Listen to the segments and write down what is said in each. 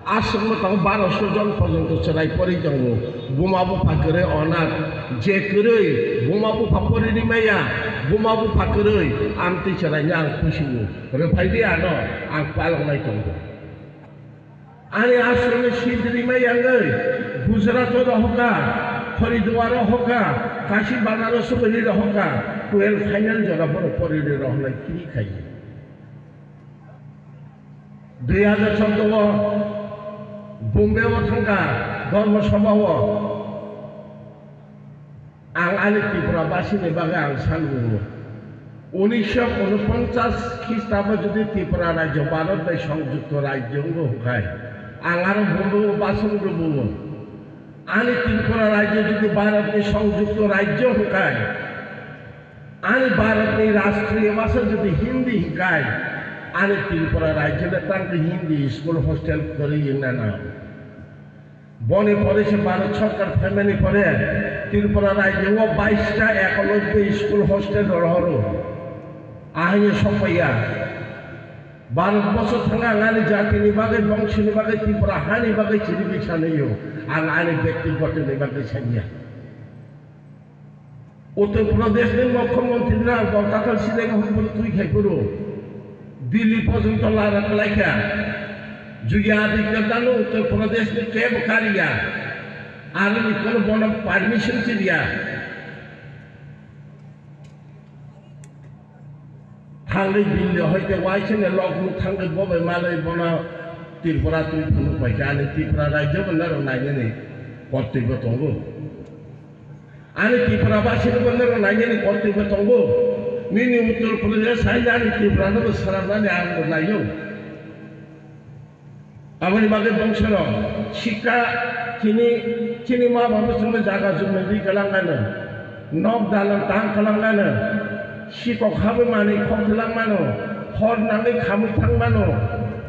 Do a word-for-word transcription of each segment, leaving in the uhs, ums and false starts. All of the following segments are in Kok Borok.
Aswkno tongo baroso jon porjonto chwrai pori tongo. Buma bupha kwrwi onath, je kwrwi buma bupha pori rimaya, buma bupha kwrwi amtwi chwraino ang pusingo. Rwphai di ano, ang paloknai tongo. Ani aswkno sindri mai yangwi Gujarat o rohoka, Haridwar o rohoka, Kashi Banaras o bini rohoka, twelve final jora borok poriri rohornai kiri khai. Dui hajar chordo o Bombay o thangkha Dharma Sabha o. Ang ani Tripura basini bagwi ang sanu, unisho unoponchas Khristabo jodi Tripura rajyo Bharat bai songjukto rajyo wngwi hwnkhe, ang aro Bombay o basong rwbungo. Ani Tripura rajyo jodi Bharatni songjukto rajyo hwnkhe, ani Bharatni rashtriyo bhasha jodi Hindi hwnkhe, ani Tripura rajyole tangwi Hindi school hostel kwrwi wngna nango. Boni pore se Bharat Sarkar phaimani pore Tripura rajyo o bais ta ekologyo school hostel rohoro. Ahai sokpaiya. Bharat boso thanga ang ani jatini bagwi, bongsoni bagwi, Tripura hani bagwi chirigwi sanayo. Ang ani bektigotoni bagwi sanya. Uttar Pradesh ni Mukhyamantri no ang gol tatal sinai no hwnwi twi khai phuru Delhi porjonto lada kwlai kha. Yogi Adityanath no Uttar Pradesh ni kebo kariya. Aroni kono bono permission chiriya. Thangwi Delhi hoite waisene logni thangwi bobai malai bono Tripura twi phunuk pai kha. Ani Tripura rajyo bo norok nainani kortoi bo tongo. Ani Tripura basini bo norok nainani kortoi bo tongo. Nini Uttar Pradesh haino ani Tripura no bo swnamnani ang bo naio. Aboni bagwi bongsorok sikha chini, chini ma baba chwngno jaga jumno ri kwlangano, nok dalan tang kwlangano, sikok habwi manwi khok twlangmano, hor nangwi khamwi thangmano,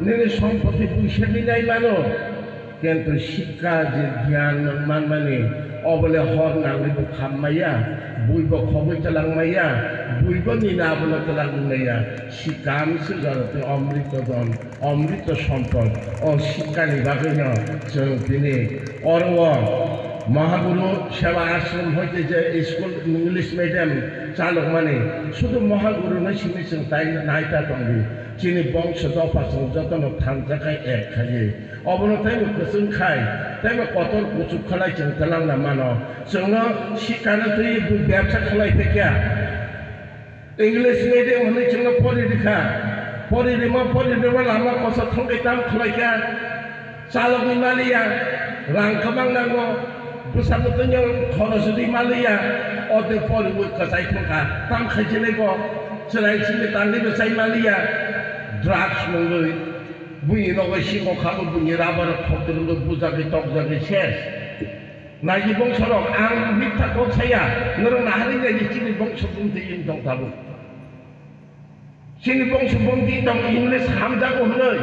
nini sompoti buisagwi naimano. Kintu sikha je gyan nwng manmani, obole hor nangwi bo khammaya, buibo khogwi twlangmaya, buibo nini abono twlangmaya. Sikha amse joroti omrito don, omrito sompod, o sikhani bagwino chwng tini oro o Mahaguru Seva Ashram hoite je school English medium chalokmani, sudu Mahaguru no simi chwng tai naita tongdi. Chini bongso dopha chwng jotono thansa khai ek khaiwi. Obono teibo kwchwng khai, teibo kotor kuchuk khlai chwng twlangna mano. Chwngno sikhano twiwi bebsa khlai phekya. English medium hwnwi chwngno pori rikha. Pori rima, pori rima lama kosa thangwi tam khlai kha. Chalogwi maliya, rang kwbang nango, bwsakni twngjak khorosrwi maliya, o tei poriwi kwchai thangkha. Tam khaichinai bo, chwrai chini tangwi bo chai maliya, drugs nungwi, buini nogo sikok kha, buini rubber khok rwngwi bujagwi tokjagwi ses. Naidi bongsorok, ang mitha kok saya, norok naharwi naidi chini bongso bumtwi wng tong tabuk. Chini bongso bumtwi tong English hamjago hwnwi,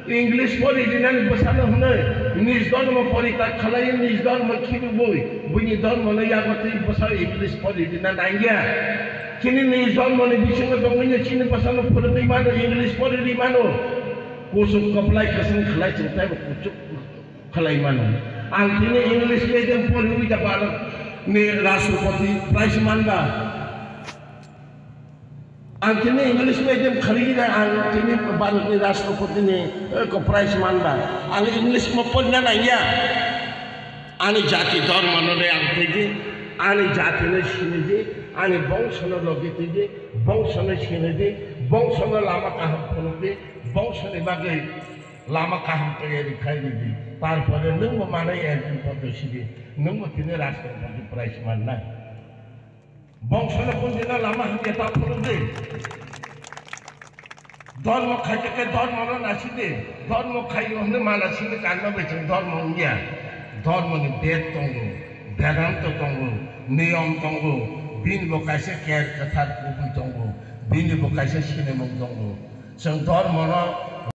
English pori rinani bwsano hwnwi, nij dhormo porityag khlaiwi nij dhormo khibibui, buini dhormono yago twi bwsa English pori rina nangya. Chini nij dhormoni bisingo tongwino chini bwsano phwrwngwi mano, English pori ri mano. Kuchuk kwplai kwchwng khlai chwng teibo kuchuk khlai mano. Ang tini English medium poriwi da Bharat ni Rashtrapati prize manba. Ang tini English medium khaliwi da ang tini Bharat ni Rashtrapati ni, eh, ko prize manba. Ang English mo porina nangya. Ani jati dhormo no le ang tigi, ani jati no sinidi, ani bongso no logi tigi, bongso no sinidi, bongso no lama kaham phunukdi, bongso ni bagwi lama kaham twiwi khai ridi. Tarpore nwngbo manai M P pod sidi, nwngbo tini Rashtrapati prize mannai. Bongsono kundina lama hamya ta phunukdi. Dhormo khaikhe khe dhormono nasidi. Dhormo khaio hwnwi mala sidi kanma bai chwng dhormo wngya. Dhormoni ved tongo, Vedanta tongo, niyom tongo, binibo kaisa ker kwthar kubui tongo, binibo kaisa sinimung tongo. Chwng dhormono